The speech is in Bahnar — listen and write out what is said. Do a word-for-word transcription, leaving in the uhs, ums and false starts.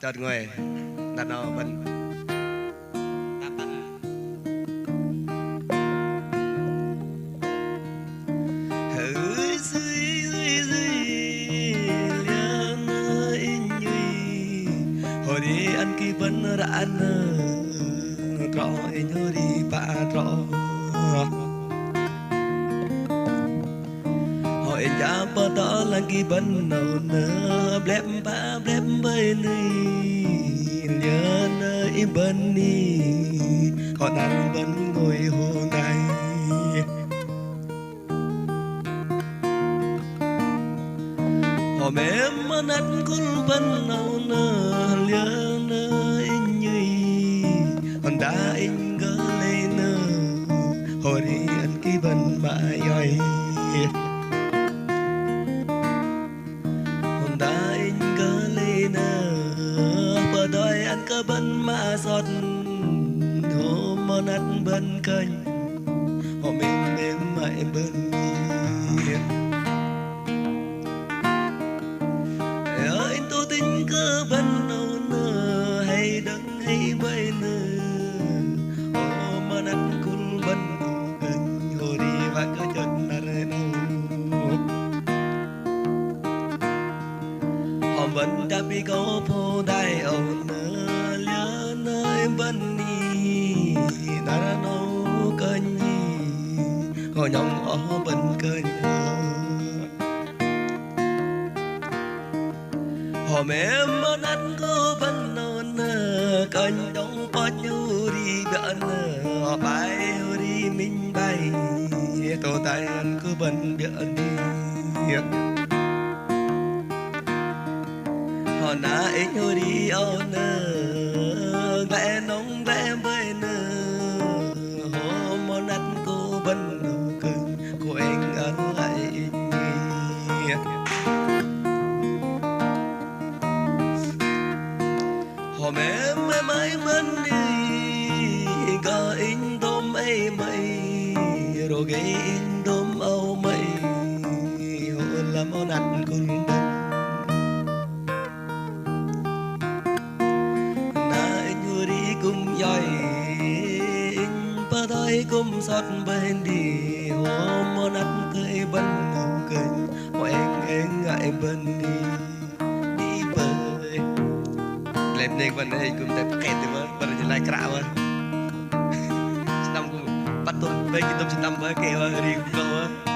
Chơt ngôi. Đa 'nâu bơ̆n. Hơi sư, sư, sư, liơ nơ inh nhui. Hơri ăn ki bơ̆n ră nơ. Trŏ inh hơri pă trŏ. Hơ inh chă pơtŏ lăng ki bơ̆n 'nâu nơ, blep pă blep bơih nui, liơ nơ inh bơ̆n ni, kơ năr bơ̆n ngôi hơnai. Hơ mĕm mơnat kŭl bơ̆n 'nâu nơ, liơ nơ inh nhui, hơnda inh gơh lei nơ, hơri ăn ki bơ̆n mă yoi. Hơnda inh gơh lei nơ, pơdoi ăn kơ bơ̆n mă sot, hơ mơnat bơ̆n kơnh, hơ mĕm mĕm mă bơ̆n. Ơ inh tŭ tĭnh kơ bơ̆n 'nâu nơ, hei đơ̆ng hei bơih nơ, hơ mơnat kŭl bơ̆n 'nâu kơnh, hơri wă kơ chơt năr 'nâu. Hơ bơ̆n tơpĭ kơ pơdai âu nơ, liơ nơ bơ̆n ni, năr 'nâu kơnh ni, hơ nhŏng oh bơ̆n kơnh. Hơ mĕm mơnat kơ bơ̆n 'nâu nơ, kơnh dŏng pơch hơri biă nơ, hơ bai hơri minh bai, tơ tai ăn kơ bơ̆n biă ni. Hơ na inh hơri âu nơ, glăi nŏng glăi bơih nơ, hơ mơnat kơ bơ̆n 'nâu kơnh, kơ eng ăn glăi inh ni. Hơ mĕm mĕm măi bơ̆n ni, gơh inh dôm ei măi, rôgei inh dôm âu măi, hơ lăm mơnat kŭl bơ̆n. Na inh hơri kư̆m yoi, inh pơdoi kư̆m sot bơih ni, hơ mơnat kơ bơ̆n 'nâu kơnh, hơ eng eng glăi bơ̆n ni. Đi bơih. Lep nĕng bơ̆n hei kư̆m tep kĕt bơih, bơ̆n jơlai kră bơih. Sơnăm kư̆m păt tôm bơih, ki tôm sơnăm bơih, kĕ bơih, ri kư̆m bơih.